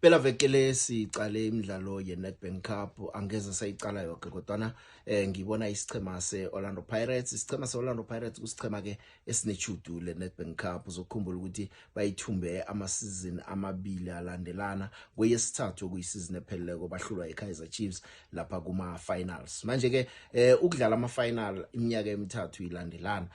Phela veke le sicale imidlalo ye-Nedbank Cup, angeze sayicala yoke, kodwana ngibona isichema se-Orlando Pirates. Isichema se-Orlando Pirates kusichema ke esinechudu le-Nedbank Cup. Uzokukhumbula ukuthi bayithumbe ama-season amabili alandelana, kweyesithathu okuyisizini epheleleko bahlulwa i-Kaizer Chiefs lapha kuma-finals. Manje ke ukudlala ama-final iminyaka emithathu ilandelana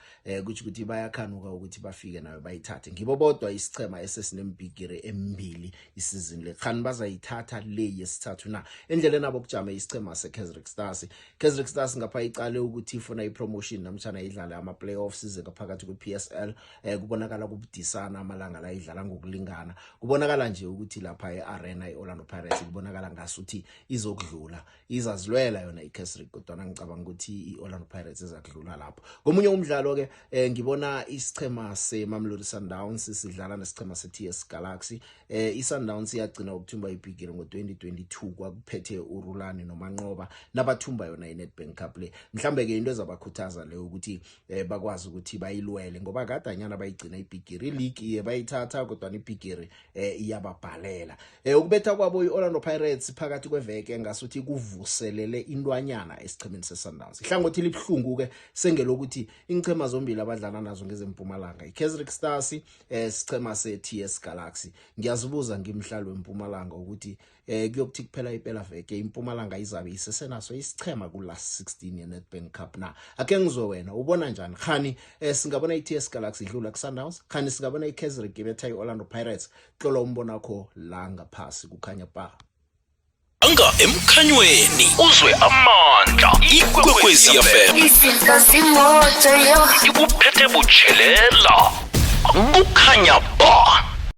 kuthi ukuthi bayakhanuka ukuthi bafike nayo bayithathe. Ngibo bodwa isichema esesinembigiri emibili isizini le. Khani bazayithatha le yesithathu na? Endleleni abo kujame isichema se-Casric Stars. Casric Stars ngapha icale ukuthi ifuna i-promotion namtjhana idlale ama-playoffs ize ngaphakathi kwe-PSL. Kubonakala kubudisana amalanga la, idlala ngokulingana. Kubonakala nje ukuthi lapha e-arena i-Orlando Pirates kubonakala ngasuthi izokudlula, izazilwela yona i-Casric, kodwana ngicabanga ukuthi i-Orlando Pirates izakudlula lapho. Komunye umdlalo ke ngibona isichema se-Mamelodi Sundowns sidlala nesichema se-TS Galaxy. I-Sundowns iyagcina ukuthumba ibhigiri ngo-2022, kwakuphethe uRulani noManqoba nabathumba yona i-Nedbank Cup le. Mhlambe ke into ezabakhuthaza leyo ukuthi bakwazi ukuthi bayilwele, ngoba kadanyana bayigcina ibhigiri. I-league iye bayithatha, kodwa ibhigiri iyababhalela. Ukubetha kwabo i-Orlando Pirates phakathi kweveke ngasuthi kuvuselele intwanyana esichemeni se-Sundowns. Ihlangothi libuhlungu ke sengelokuthi ingchema zombili abadlala nazo ngezempumalanga, i-Casric Stars, sichema se-TS Galaxy. Ngiyazibuza ngimhlali wempumalanga ukuthi kuyokuthi kuphela impela veke impumalanga izabe isesenaso isichema ku last 16 ye-Nedbank Cup na? Ake ngizwe wena, ubona njani? Khani singabona i-TS Galaxy idlula ku-Sundowns? Khani singabona i-Casric ibetha i-Orlando Pirates? Tlola umbono wakho la ngaphasi. Kukhanya ba. Anga emkhanyweni uzwe amandla, Ikwekwezi FM. Izinto zimoto yo. Ikuphethe butshelela, kukhanya ba.